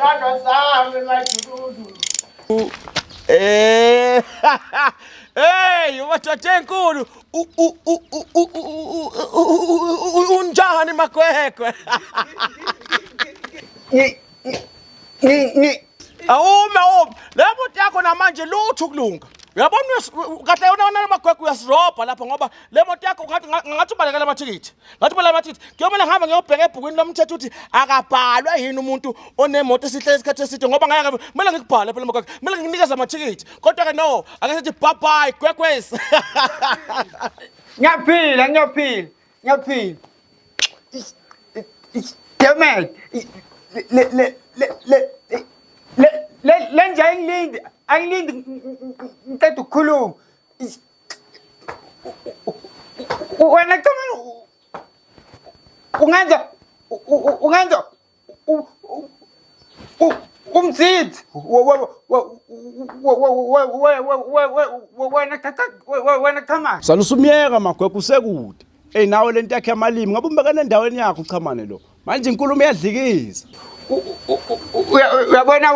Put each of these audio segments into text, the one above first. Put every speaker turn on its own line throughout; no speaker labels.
Sithandwa sami majukudu. Eh. Hey, umadoda enkulu. Unjani makwekwe? Awume awume. Le moto yakho namanje lutho ukulunga. Uyabona kahle yona wona magwegwe uyasirobha lapha ngoba le moto yakho ngathi ngathi ubalekela amathikithi. Ngathi ubalekela amathikithi. Kuyomele ngihambe ngiyobheka ebhukwini lomthetho ukuthi akabhalwe yini umuntu onemoto esihlele isikhathi eside ngoba ngeke kumele ngikubhale phela magwegwe. Kumele ngikunikeze amathikithi. Kodwa ke no, ake sithi bye bye gwegwes.
Ngiyaphila, ngiyaphila, ngiyaphila. Damn it. Le le le le le le le nje ayingilindi, ayingilindi ngiqeda ukukhuluma. Wena cha ungenza ungenza umzithi wena cha wena cha
Salusumyeka magwegwe usekude. Ey nawe lento yakhe yamalimi ngabe umbekene endaweni yakho uchamane lo. Manje inkulumo iyadlikiza.
Uyabona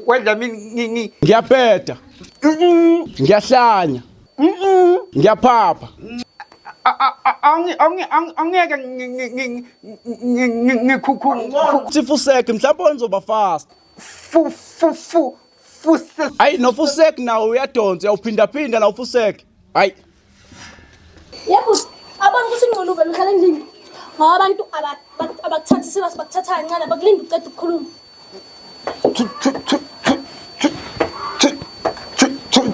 weDlamini
Ngiyabheda. Ngiyahlanya. Ngiyaphapha.
Angeke ngikhukhu
Sifuseke mhlawumbe nizoba fast.
fu fu fu fu
Hayi nofusek nawo uyadonsa uyawuphindaphinda nawo ufusek. Hayi
Yebo, abona ukuthi ingqondo uvele uhlala endlini. Ngoba abantu abakuthathi serious bakuthatha kancane abakulindi uqeda ukukhuluma.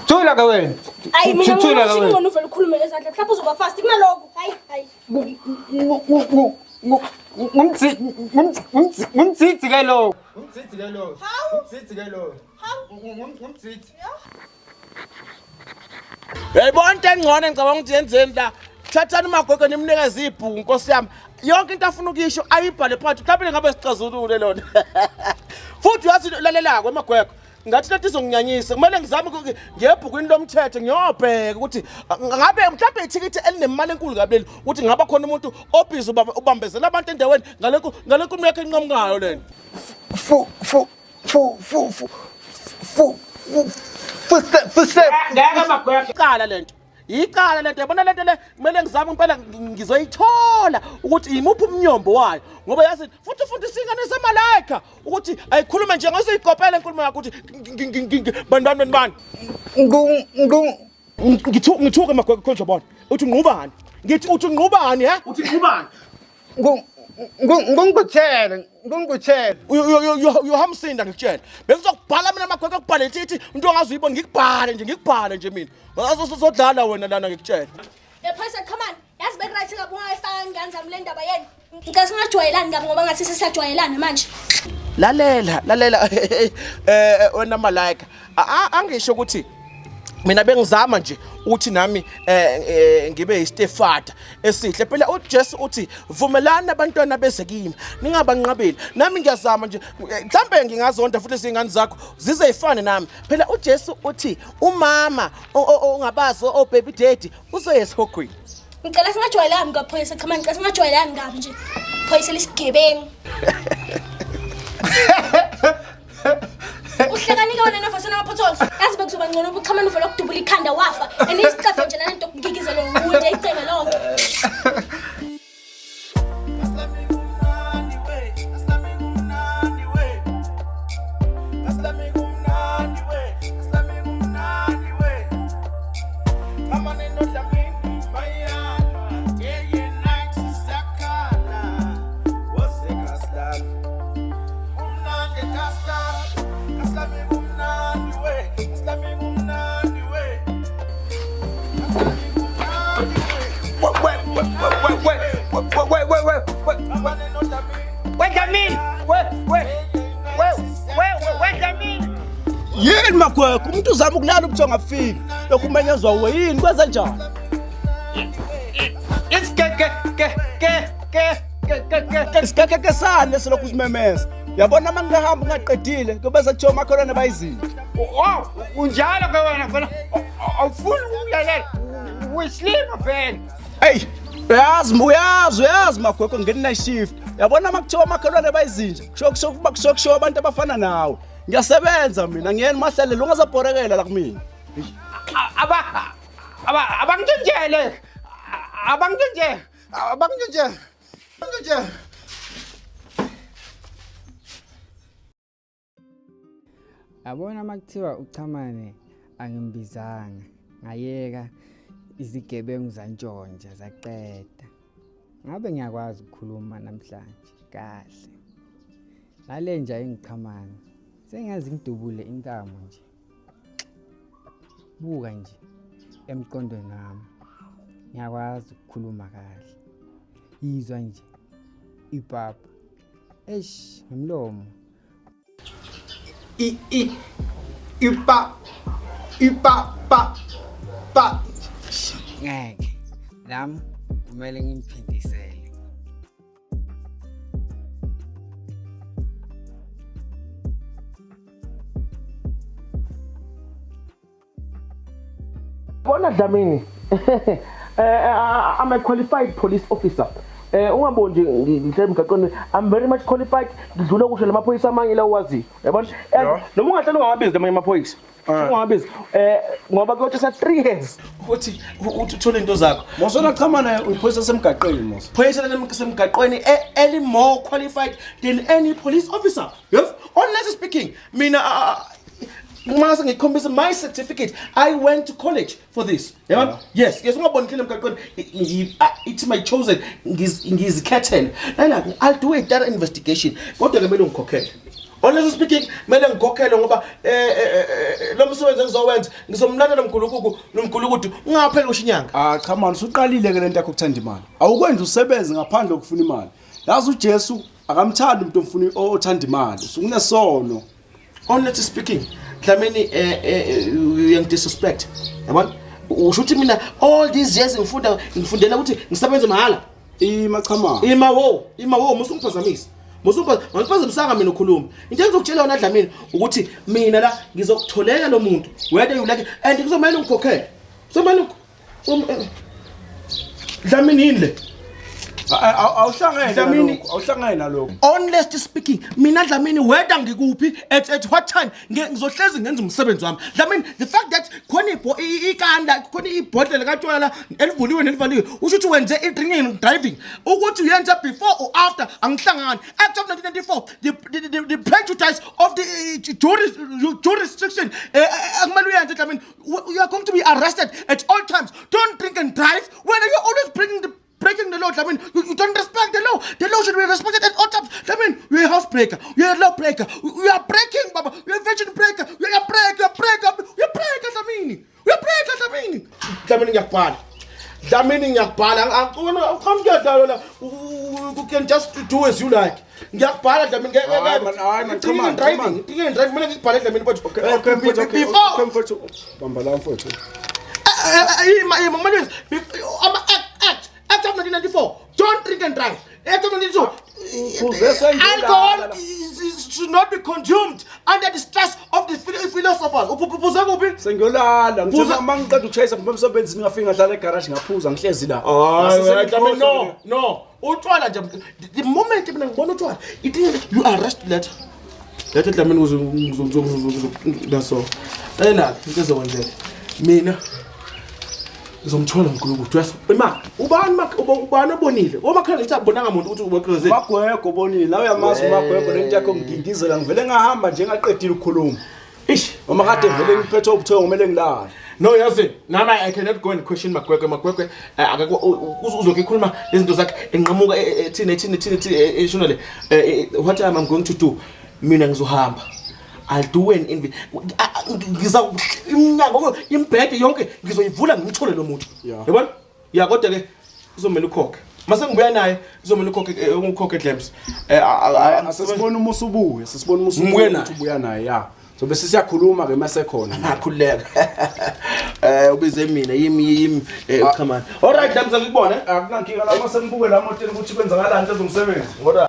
Thula ke wena.
Ayi mina
Thula
ngibona
ke
ukuthi
wena.
ingqondo uvele ukhulume ngezandla. Mhlawumbe uzoba fast kunaloko. Hayi hayi.
Ngumdzidzi ke lowo. Ngumdzidzi ke lowo. Ngumdzidzi ke lowo. Ngumdzidzi.
Uyayibona into engcono engicabanga ukuthi yenzeni la. Thathani umagogo nimnikeze ibhuku nkosi yami. Yonke into afuna ukuyisho ayibhale phansi. Mhlawumbe ngabe sixazulule lona. Futhi uyazi lalelako emagwegwe. Ngathi lento izonginyanyisa. Kumele ngizame ngiye ebhukwini lomthetho ngiyobheka ukuthi ngabe mhlawumbe ithikithi elinemali enkulu kabi leli ukuthi ngaba khona umuntu obhizi ubambezela abantu endaweni ngale nkulumo yakhe enqamukayo lena.
Fu fu fu fu fu fu fu fu fu fu
Ngeke magwegwe. Icala lento. Icala lento yabona lento le kumele ngizame impela ngizoyithola ukuthi imuphi umnyombo wayo ngoba yazi futhi ufundisa ingane semalaika ukuthi ayikhulume nje ngozoyikopela inkulumo yakho ukuthi bani bani bani bani
ngu ngu
ngithuke ngithuke magwegwe khonje bona uthi ngqubani ngithi uthi ngqubani he uthi ngqubani
ngu ngu ngungikuthele ngungikuthele
uyohamsinda ngikutshela bengizokubhala mina magwegwe kubhale ithi into ongaze uyibone ngikubhale nje ngikubhale nje mina uzodlala wena lana ngikutshela
Ephoyisa come on. Yazi beku right kabi ungayifaka ingane zami le ndaba yenu. Ngicela singajwayelani kabi ngoba ngathi sesiyajwayelana manje.
Lalela lalela wena malaika angisho ukuthi mina bengizama nje uthi nami ngibe yistefada esihle phela uJesu uthi vumelani abantwana beze kimi ningabanqabeli nami ngiyazama nje mhlambe ngingazonda futhi izingane zakho zize ifane nami phela uJesu uthi umama ongabazi o baby daddy uzoya esihogweni.
Ngicela singajwayelani kaphoyisa cha manje ngicela singajwayelani kabi nje. Phoyisa lesigebengu. Uhlekani ke wena novasana ama-potholes. Yazi bekuzoba ngcono ubuchamane uvele ukudubula ikhanda wafa. And isicefe nje nalento okukikizela nguwe nje icebe lonke.
Yini magwegwe umuntu uzama ukulala ubuthongo afiki lokhu umenyezwa uwe yini kwenze njani Isikekekesane lesilokhu usimemeza yabona uma ngingahamba ungaqedile kube sekuthiwa omakhelwane bayizinto
Oh, unjalo ke wena mfana. Awufuni ukulalela. Uyislima vele.
Eyi uyazi uyazi uyazi magwegwe ngena shift Yabona uma kuthiwa amakhelwane bayizinja, kusho kusho kusho kusho abantu abafana nawe. Ngiyasebenza mina, ngiyena mahlalelo ungazabhorekela la kumina.
Aba aba abangintshele. Abangintshele. Abangintshele. Abangintshele.
Yabona uma kuthiwa uchamane angimbizanga ngayeka izigebengu zantshontsha zaqeda. Ngabe ngiyakwazi ukukhuluma namhlanje kahle. Nale nja engichamane sengaze ngidubule intamo nje. Buka nje emqondweni wami ngiyakwazi ukukhuluma kahle. Yizwa nje ipapa. Eish ngomlomo.
I i i pa i pa pa pa.
Ngeke. Nami kumele ngimphindisele.
Bona Dlamini. I'm a qualified police officer. Ungaboni nje ngihleli emgaqweni I'm very much qualified ngidlula kusho lamaphoyisa amanye la wazi. Yabona? And noma ungahlala ungawabizi lamanye amaphoyisa. Ungawabizi. Ngoba kuyothatha 3 years ukuthi uthi uthole into zakho.
Mos wena Chamane uyiphoyisa semgaqweni mos.
Phoyisa lasemgaqweni eli more qualified than any police officer. Yes? Honestly speaking, mina uma sengikhombisa my certificate I went to college for this yabona yeah. Yes, yes, ungaboni ngihleli emgaqweni it's my chosen ngizikhethele lana I'll do a thorough investigation kodwa ke kumele ungikhokhele. Honestly speaking, kumele ngikhokhele ngoba lo msebenzi engizowenza ngizomlandela umgulukuku nomgulukudu ungapheli kusho inyanga.
Ah cha man, usuqalile ke lento yakho ukuthanda imali. Awukwenza usebenze ngaphandle kokufuna imali. Yazi uJesu akamthandi umuntu omfuna othanda imali. Usukunesono.
Honestly speaking, Dlamini, uyangidisrespect. Yabona? Usho ukuthi mina all these years ngifunda ngifundela ukuthi ngisebenze mahhala.
Ima chama.
Ima wo, ima wo, musungiphazamisa. Musungiphazamisanga mina ukhuluma. Into engizokutshela yona Dlamini ukuthi mina la ngizokutholela lo muntu whether you like it and kuzomela ungikhokhele. Kuzomela Dlamini yini le?
Awuhlangene
Dlamini.
nalokho, awuhlangene nalokho.
Honestly speaking, mina Dlamini whether ngikuphi at what time ngizohlezi ngenza umsebenzi wami. Dlamini, the fact that khona ikanda khona ibhodlela katshwala la elivuliwe nelivaliwe usho ukuthi wenze i-drinking and driving. Ukuthi uyenze before or after angihlangani. Act of 1994 the prejudice of the jurisdiction akumele uyenze Dlamini. You are going to be arrested at all times. Don't drink and drive. When you're always breaking the law, I mean, you don't respect the law. The law should be respected at all times. I mean, you're a housebreaker. You're a law breaker. You are breaking, Baba. You're a virgin breaker. You're a breaker. You're a breaker. You're a breaker, Dlamini. You're a breaker, Dlamini. Dlamini, ngiyakubhala. Dlamini, ngiyakubhala. Angiyadlala la. You can just do as you like. Ngiyakubhala Dlamini.
Hayi man, hayi man,
Drinking
come on,
and driving.
come on.
Drinking and driving. Kumele ngikubhale Dlamini mfowethu.
Okay, okay, mfowethu, okay,
Before
okay, mfowethu. Bamba la mfowethu.
Ima ima kumele ama act act of 1994 don't drink and drive. Act of 1994
Phuze sengilala.
Alcohol should not be consumed under the stress of the philosophers. Uphuze kuphi?
Sengiyolala, ngithe
Phuza-
uma ngiqeda ukushayisa ngiphume emsebenzini ngafika ngahlala egarage ngaphuza ngihlezi la.
Hayi,
Ngase
Dlamini, no,
sengikhohlwa.
no. Utshwala nje the moment mina ngibona utshwala, it is you arrest letter. Letter Dlamini uzo naso. Ela into ezokwenzeka. Mina ngizomthola mgulukudu uyasho. Ima, ubani mak ubani obonile? Omakhelwane ngithi abonanga muntu ukuthi ubaqhezile.
Magwego bonile, nawe uyamazi uMagwego lento yakho ngidindizela ngivele ngahamba nje ngaqedile ukukhuluma.
Ish.
Uma kade vele ngiphethe ubuthongo kumele ngilale.
No yazi nami I cannot go and question Magwegwe. Magwegwe akakho uzokhe ekhuluma izinto zakhe enqamuka ethini ethini ethini ethini eshona le. What I'm going to do mina ngizohamba. I'll do an invi ngiza iminyango imbhede yonke ngizoyivula ngimthole lo muntu. Yabona? Ya kodwa ke kuzomela ukhokhe. Mase ngibuya naye kuzomela ukhokhe ukhokhe Dlams.
Asesibona uma usubuya, sesibona uma
Ngibuye
usubuya
naye.
ukuthi ubuya naye ya. So bese siyakhuluma ke mase khona.
Ngakhululeka. Ubize mina yimi yimi come on. All right Dlams ngikubone.
Akunankinga la mase ngibuke la moteni ukuthi kwenzakalani ezomsebenzi.
All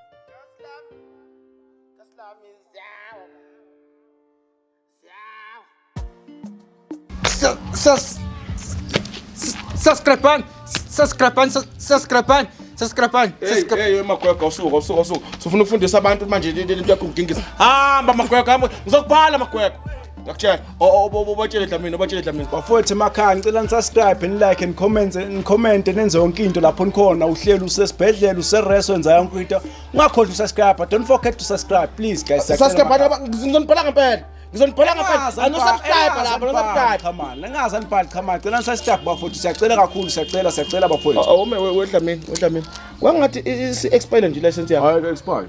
Subscribe, subscribe, subscribe, Subscribe.
Hey, hey, magwegwe, usuka, usuka, usuka. Sifuna ukufundisa abantu manje le nto yakho ngingisa. Hamba magwegwe, hamba. Ngizokubhala magwegwe. Ngiyakutshela. Obatshele Dlamini, obatshele Dlamini.
Bafowethu emakhaya ngicela nisubscribe, nilike, nicomment, nicomment nenze yonke into lapho nikhona. Uhleli usesibhedlela, usereso, wenza yonke into. Ungakhohlwa usubscribe. Don't forget to subscribe please guys. Siyacela
Subscribe
emakhaya.
ngizonibhala ngempela. Ngizonibhala ngempela. Anosubscribe lapho, nosubscribe.
Cha man, ningaze anibhali cha man. Cela nisubscribe bafowethu. Siyacela kakhulu, siyacela, siyacela bafowethu.
Awume wedlamini, wedlamini. Kwangathi isi expire nje license yakho.
Hayi expire.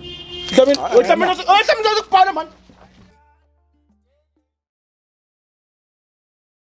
Dlamini, wedlamini, wedlamini uzokubhala man.